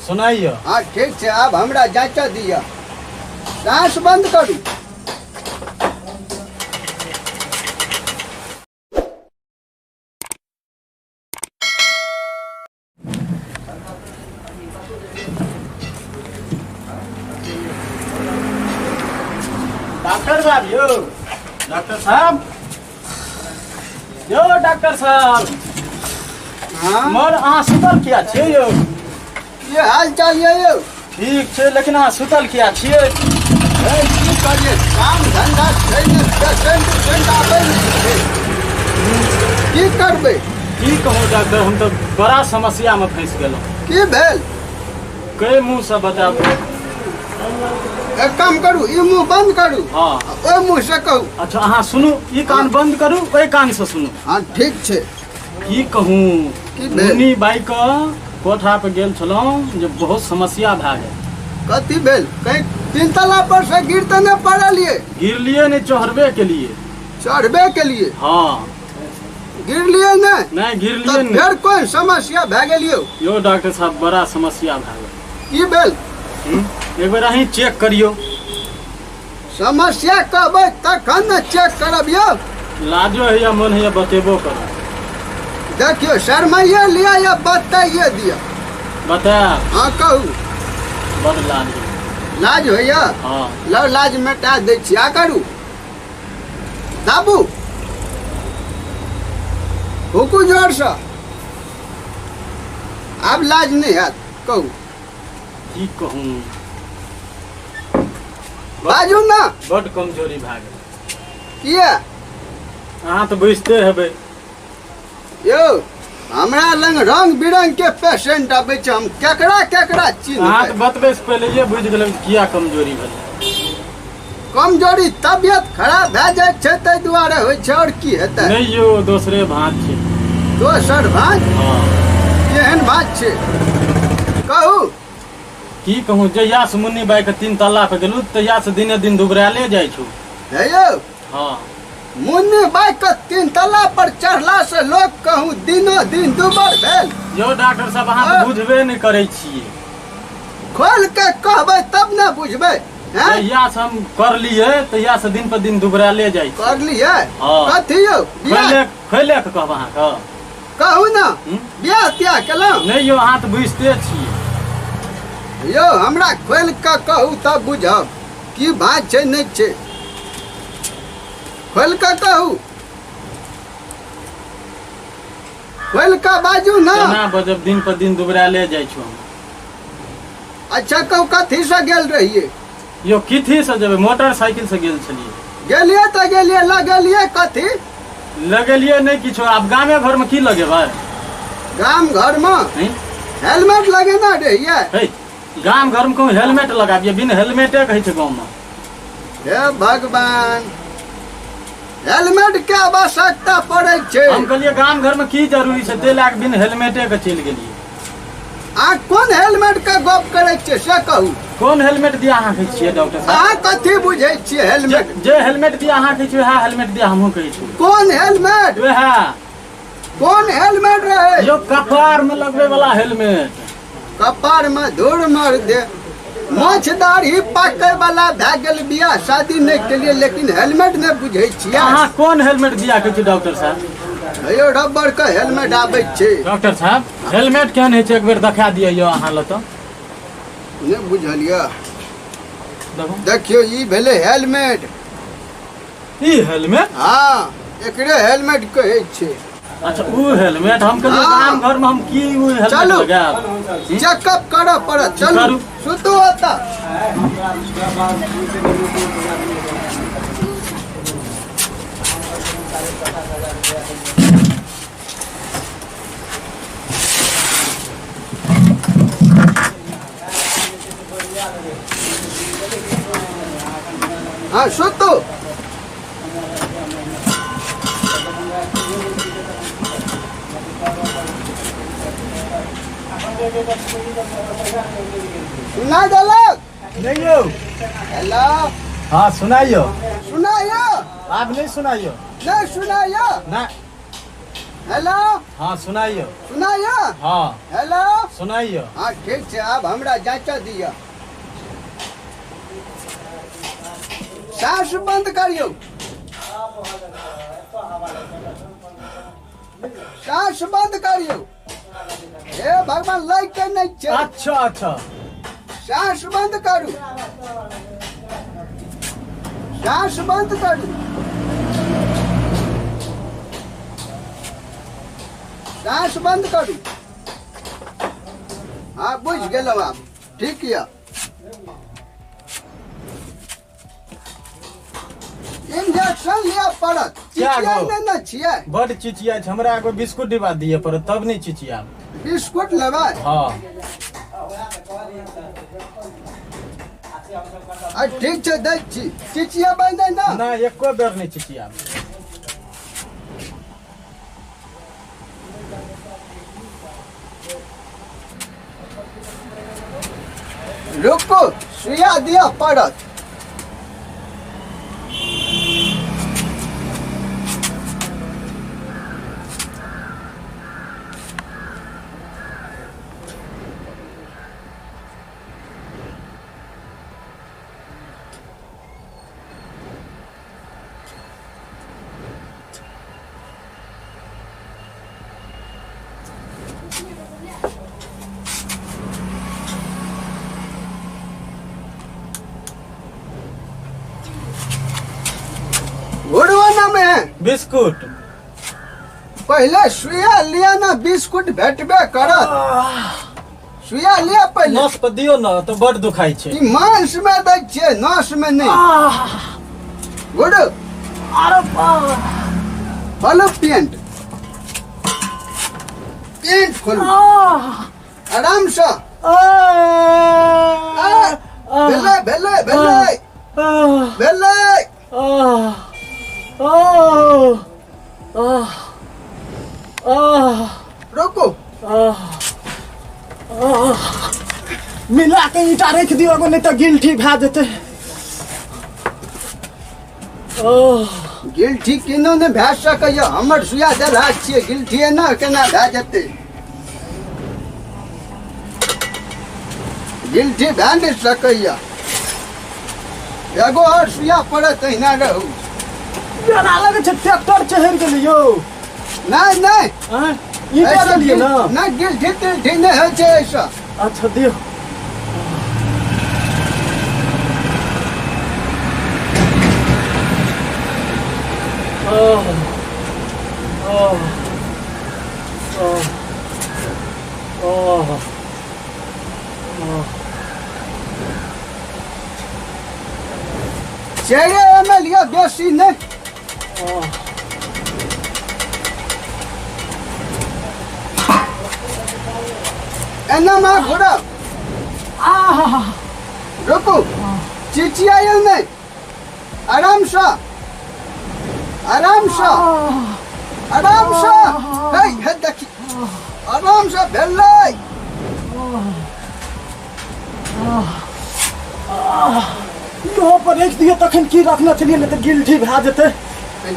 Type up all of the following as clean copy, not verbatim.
सुनाइयो। हँ, ठीक छै। आब हमरा जाँच दिअ। साँस बन्द करू। डॉक्टर साहब, यौ डॉक्टर साहब, यौ डॉक्टर साहब। हाँ। मर, अहाँ सुतल किया छियै यौ? की हाल चाल यऽ यौ? ठीक छै, लेकिन अहाँ सुतल किया छियै? हे, की करियै, काम धंधा छै ने, पेशेंट उशेंट आबै नहि छै, की करबै? की कहूँ डॉक्टर, हम तऽ बड़ा समस्यामे फँसि गेलहुँ। की भेल? कै मुँहसँ बताबू? एक काम करू, ई मुँह बंद करू। हँ। ओहि मुँह से कहू। अच्छा, अहाँ सुनू, ई कान बंद करू, ओहि कानसँ सुनू। हँ, ठीक छै। की कहूँ? की भेल? मुन्नी बाई के कोठा पर गेल छलहुँ जे बहुत समस्या भए गेल। कथी भेल? कहीं तीन तला पर से गिर तऽ नहि पड़लियै? गिरलियै नहि, चढ़बे के लिए। चढ़बे के लिए? हँ। गिरलियै नहि? नहि, गिरलियै तऽ नहि। फेर कोन समस्या भए गेल यौ? यौ डॉक्टर साहब, बड़ा समस्या भए गेल। की भेल? एक बेर अहीं चेक करियौ। समस्या कहबै तखन ने चेक करब यौ। लाजो होइए, मन होइए बतेबो करब। देखियौ, शरमाइए लिअ या बताइए दिअ। बतायब। हँ, कहू। बड लाज होइए। लाज होइए? हँ। लौ, लाज मेटा दै छी। आ करू, दाबू, हुकू जोरसँ। आब लाज नहि हैत। कहू। की कहूँ? बाजू ने। बड कमजोरी भए गेल। किया? अहाँ तऽ बुझिते हेबै। यौ, हमरा लग रंग बिरंग के पेशेंट आबै छै, हम केकरा केकरा अहाँ चिन्हबै? तऽ बतबै से पहिले बुझि गेलै किया कमजोरी भेलै। कमजोरी तबियत खराब भए जाइ छै, ताहि दुआरे होइ छै, आओर की हेतै? नहि यौ, दोसरे भाँज छै। दोसर भाँज? हँ। केहन भाँज छै, कहू। की कहूँ, जहिया से मुन्नी बाई के तीन तल्ला पे गेलू तहिया से दिने दिन दुबराले जाइ छौ। हे यौ। हँ। मुन्नी बाई के तीन तल्ला पर चढ़ला से लोग कहूँ दिनो दिन दुबर भेल? यौ डॉक्टर साहब, अहाँ तऽ हँ। बुझबे नहि करै छियै। खोल के कहबै तब ने बुझबै, हैं? जहिया से हम करलियै तहिया से दिन पर दिन दुबराले जाइ छै। करलियै? हँ। कथी यौ, बियाह? खोले खोले के कहब अहाँके? कहू ने। हूँ? बियाह तियाह केलहुँ? नहि यौ, अहाँ तऽ बुझिते छियै। यौ, हमरा खोलि कऽ कहू तब बुझब की बात छै, नहि छै। खोलि कऽ कहू, खोलि कऽ बाजू ने। केना बजब, दिन पर दिन दुबराले जाइ छौ हम। अच्छा कहू, कथीसँ गेल रहियै? यौ, कथी से जेबै, मोटरसाइकिल से गेल छलियै। गेलियै तऽ गेलियै, लगेलियै कथी? लगेलियै नहि किछो, आब गामे घरमे की लगेबै? गाम घरमे? हैं? हेलमेट लगेने रहियै? हे, गाम घरमे कहूँ हेलमेट लगाबियै? बिन हेलमेटे कहै छै गाँवमे। हे भगवान, हेलमेट के आवश्यकता पड़ै छै। हम कहलियै गाम घरमे की जरूरी छै, ताहि लए कऽ बिन हेलमेटे के चलि गेलियै। अहाँ कोन हेलमेट के गप करै छियै, से कहू। कोन हेलमेट दिया अहाँ कहै छियै डॉक्टर साहब? अहाँ कथी बुझै छियै हेलमेट? जे हेलमेट दिया अहाँ कहै छियै, वएह हेलमेट दिया हमहूँ कहै छी। कोन हेलमेट? वएह। कोन हेलमेट रहै? यो कपार में लगबै वाला हेलमेट। कपार में? धूर मार दे, मोछ दाढ़ी पाकै वाला भए गेल, बियाह शादी नहि केलियै, लेकिन हेलमेट नहि बुझै छियै। अहाँ कोन हेलमेट दिया कहै छी डॉक्टर साहब? हेयौ, रबड़ के हेलमेट आबै छै। डॉक्टर साहब, हेलमेट केहन होइ छै, एक बेर देखा दिअ यौ अहाँ लग तऽ। नहि बुझल यऽ? देखू। देखियौ, ई भेलै हेलमेट। ई हेलमेट? हँ, एकरे हेलमेट कहै छै। अच्छा, उ हेलमेट। हम कहलियै हँ। गाम घर में हम की उ हेलमेट चलू। लगायब? चेकअप करऽ पड़त, चलू। करू। सुतू ओतऽ। हँ, सुतू। सुना देलक? नहीं यौ। हेलो। हाँ, सुनाइयो। सुनाइयो? आब नहीं सुनाइयो। नहीं सुनाइयो? ना। हेलो। हाँ, सुनाइयो। सुनाइयो। हाँ। हेलो। सुनाइयो। हाँ, ठीक छै, आब हमरा जाँच दिअ। साँस बंद करियौ, साँस बंद करियौ। हे भगवान, लागि के नहि छै। अच्छा अच्छा। साँस बंद करू, साँस बंद करू, साँस बंद करू। हाँ, बुझि गेलहुँ आब। ठीक यऽ, इंजेक्शन लिअ पड़त। क्या चिचियाइ गो? नहि ने छियै? बड चिचिया छै। हमरा एगो बिस्कुट डिब्बा दिअ पड़त, तब नहि चिचियाब। बिस्कुट लेबै? हाँ। आ ठीक छै, दै छी। चिचियेबै नहि ने? नहि, एको बेर नहि चिचियाब। रुकू, सुइया दिअ पड़त। घुड़वाना में बिस्कुट। पहले सुइया लिया ना, बिस्कुट भेटबे करत। सुइया लिया पहले। नस पर दियौ ने तऽ बड दुखाइ छै। ई मांस में दै छियै, नस में नहि। गुड। अरे खोलू पेंट, पेंट खोलू आराम से। भेलै भेलै भेलै भेलै। रुकू। मिला के ईटा राखि दियौ एगो, नहि तऽ गिलठी भए जेतै। गिलठी केनो नहि भए सकैए। हमर सुइया देलहा छियै, गिलठी एना केना भए जेतै? गिलठी भए नहि सकैए। एगो आओर सुइया पड़त, तहिना रहू। जेना लगै छै ट्रैक्टर चढ़ि गेलै यौ। नहि नहि। आँय, ईटा देलियै ने? नहि, गिलठी तिलठी नहि होइ छै एहिसँ। अच्छा, दियौ। ओह ओह ओह ओह ओह। 4 एम एल यऽ, बेसी नहि। एना मे घुरब। रुकू, चिचियाइयो नहि, आरामसँ आरामसँ आरामसँ। हे हे, देखी, आरामसँ भेलै। इहो पर राखि दियौ तखन। की रखने छलियै? नहि तऽ गिलठी भए जेतै।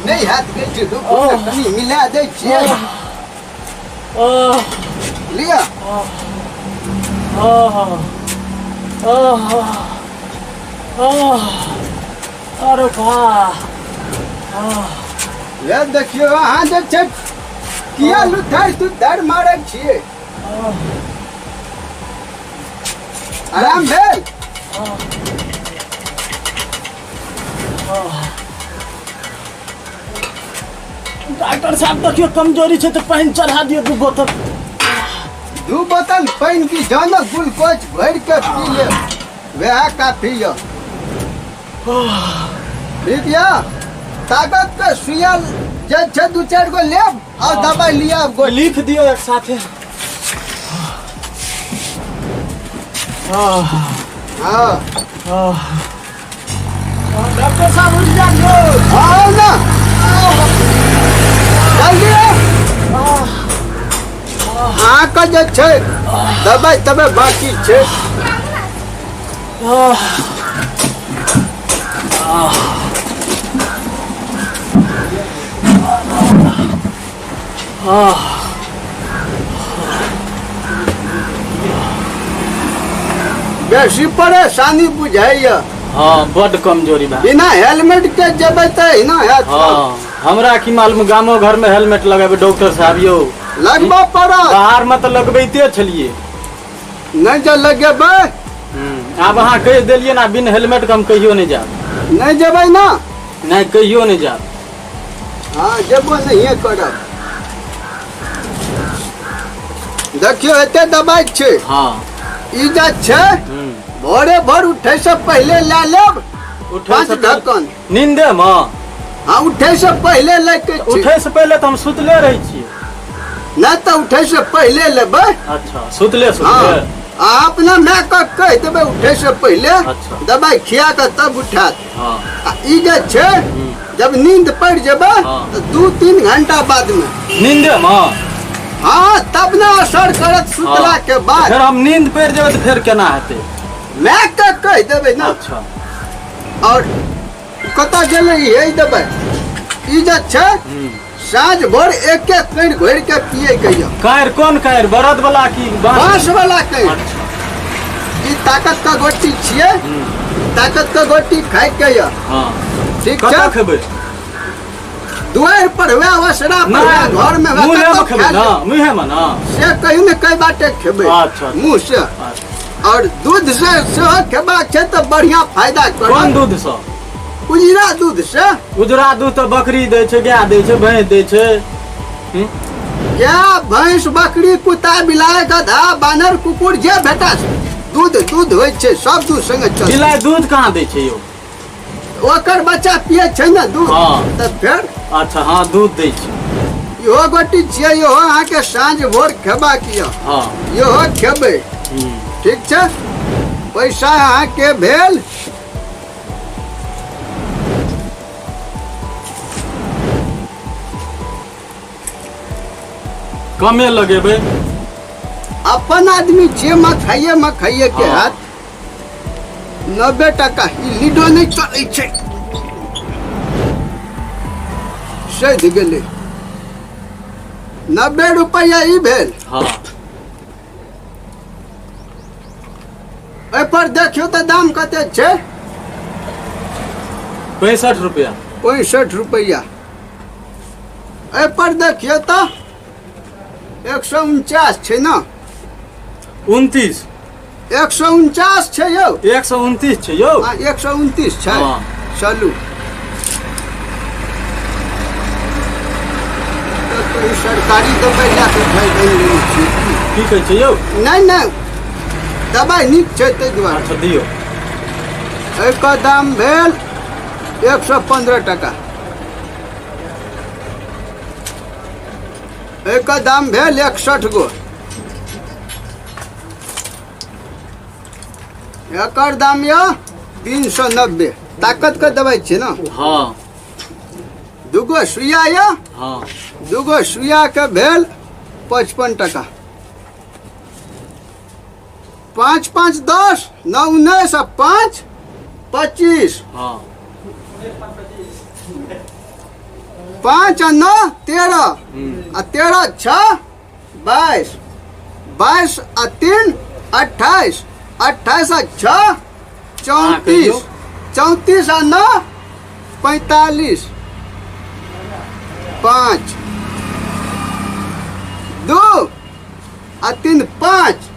नहि हैत गिलठी, रुकू ने, कनि मिला दै छियै। लिअ। अरे वाह। ले देखियौ, अहाँ जे छै किया लुथार तुथार मारै छियै? आराम भेल? डॉक्टर साहब, देखियौ, कमजोरी छै तऽ पानि चढ़ा दियौ 2 बोतल। 2 बोतल पानि की, जहन ग्लूकोज भरि के पी लेब, वएह काफी यऽ। ठीक यऽ, ताकत के सुइया जे छै दू चारि गो लेब और दबाई लिअ गोली। लिख दियौ एक साथे। हाँ। डॉक्टर साहब, उठि जाइयो। आओ ना, जल्दी आओ। अहाँके जे छै दबाई तबाई बाकी छै। आह, बेसी परेशानी बुझाइया। हाँ, बड कमजोरी बा। बिना हेलमेट के जेबै तऽ एहिना हैत। हाँ, हमरा की मालूम गामो घर में हेलमेट लगेबै डॉक्टर साहब यौ? लगबऽ पड़त। बाहर में तऽ लगबैते छलियै। नहि जे लगेबै। आब अहाँ कहि देलियै ने, बिन हेलमेट के हम कहियो नहि जायब। नहि जेबै ने? नहि, कहियो नहि जायब। हँ, जेबो नहिए करब। देखियौ, एते दबाइ छै। ई जे छै, भोरे भोर उठै से पहिले लए लेब। उठै पाँच से ढक्कन। नींदे मे? हँ, उठै से पहिले लैके छै। उठै से पहिले तऽ हम सुतले रहै छियै। नहि तऽ उठै से पहिले लेबै। अच्छा, सुतले सुतले। आ अपना माय के कहि देबै, उठै से पहिले दबाइ खिया कऽ तब उठात। आ ई जे छै, जब नींद पड़ि जेबै तऽ 2-3 घंटा बाद मे। नींदे मे? हँ, तब ने असर करत सुतला के बाद। फेर हम नींद पड़ि जेबै तऽ फेर केना हेतै? माय के कहि देबै ने। अच्छा। और कतऽ गेलै ई? हे, दबाइ ई जे छै, साँझ भोर एक एक कणि घोरि के पिए के यऽ। कारि कोन कारि, बरद वाला की बाँस? बाँस वाला कणि। ई ताकत के गोटी छियै। ताकत के गोटी खाइ के यऽ। ठीक कतऽ छै। खेबै? दुआरि पर हुए, ओसरा पर हुए, घर में हुए, मुँहे कतौ मे खेबै खा ना? लिअ। मुँहे मे ना? से कहियो ने कई बाटे खेबै। मुँह से। और दूध से सेहो खेबाक छै तऽ बढ़िया फायदा कोन करत। दूध सँ? उजरा दूध से। उजरा दूध तऽ बकरी दै छै, गाय दै छै, भैंस दै छै। गाय, भैंस, बकरी, कुत्ता, बिलाइ, गधा, बानर, कुकुर, जे भेटा दूध दूध होइ छै, सब दूध संगे चल। बिलाइ दूध कहाँ दै छै यौ? ओकर बच्चा पिए छै ने दूध। तऽ फेर? अच्छा, हँ, दूध दै छै। इहो गोटी छियै, इहो अहाँके साँझ भोर खेबाक यऽ। इहो खेबै। ठीक छै, पैसा अहाँके भेल कमे लगेबै। अपन आदमी छियै, मखाइए मखाइए के हाथ। 90 टका। ई लीडो नहि चलै छै, सधि गेलै। 90 रुपैआ ई भेल। एहिपर देखियौ तऽ दाम कते छै। 65 रुपया। 65 रुपैआ। एहिपर देखियौ तऽ 149 छै ने? 29। 149 छै यौ। 129 छै यौ। हँ, 129 छै। चलू तऽ तू सरकारी दबाइ लए कऽ खाइ बनि लेने छियै की? की कहै छै यौ? नहि नहि, दबाइ नीक छै ताहि दुआरे। अच्छा, दियौ। एकर दाम भेल 115 टका। एकर दाम भेल 61 गो। एकर दाम यऽ 390। ताकत के दबाइ छै ने? हँ। दूगो सुइया यऽ। दूगो सुइया के भेल 55 टका। 5 5 10, 9 19 आ 5 25। 5 आ 9 13 आ 13 6 22, 22 आ 3 28, 28 आ 6 34, 34 आ 9 45, 5 2 आ 3 5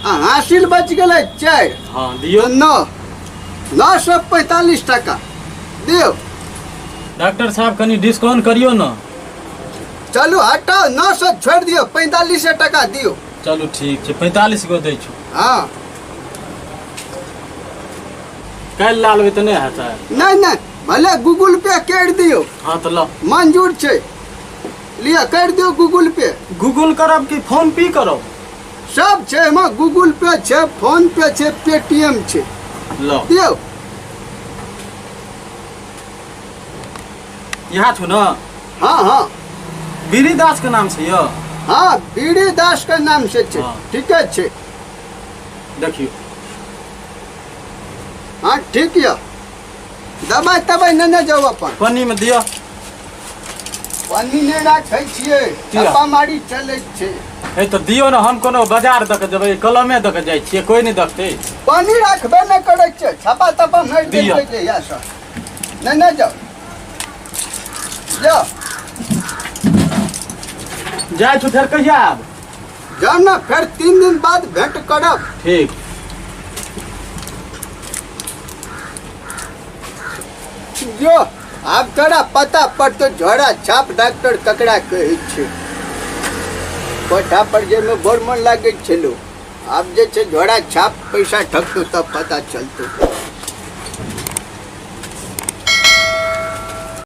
आ हासिल बचि गेलै 4। हँ, दियौ। 9, 945 टका दियौ। डॉक्टर साहब, कनि डिस्काउंट करियौ ने। चलू हटाउ, 900 छोड़ि दियौ, 45 टका दियौ। चलू ठीक छै, 45 गो दै छी। काल्हि लए लेबै तऽ नहि हेतै? नहि नहि, भले गूगल पे करि दियौ। हँ, तऽ लऽ। मंजूर छै, लिअ, करि दियौ गूगल पे। गूगल करब कि फोन पे करब? सब छै एहिमे, गूगल पे छै, फोन पे छै, पेटीएम छै। लऽ। दियौ। यहाँ छु ने? हँ हँ। बीरी दास के नाम से यौ? हँ, बीड़ी दास के नाम से छै। ठीके छै। देखियौ। हँ, ठीक यऽ। दबाइ तबाइ नेने जाउ अपन। पन्नी में दिअ। पानि नहि राखै छियै। किया? छापामारी चलै छै। हे तऽ दियौ ने, हम कोनो बाजार दऽ कऽ जेबै, कलमे दऽ कऽ जाइ छियै, कोइ नहि देखतै। पानि राखबे नहि करै छै, छापा तापा मारि दिअ। देलकै जहिया सँ। नहि नहि, जाउ जाउ। जाइ छी, फेर कहिया आयब? जाउ ने, फेर 3 दिन बाद भेंट करब। ठीक। जो, आब तोरा पता पड़तो झोरा छाप डॉक्टर ककरा कहै छै। कोठा पर जाहिमे बड़ मन लागै छलो, आब जे छै झोरा छाप पैसा ठकतो तब पता चलतो।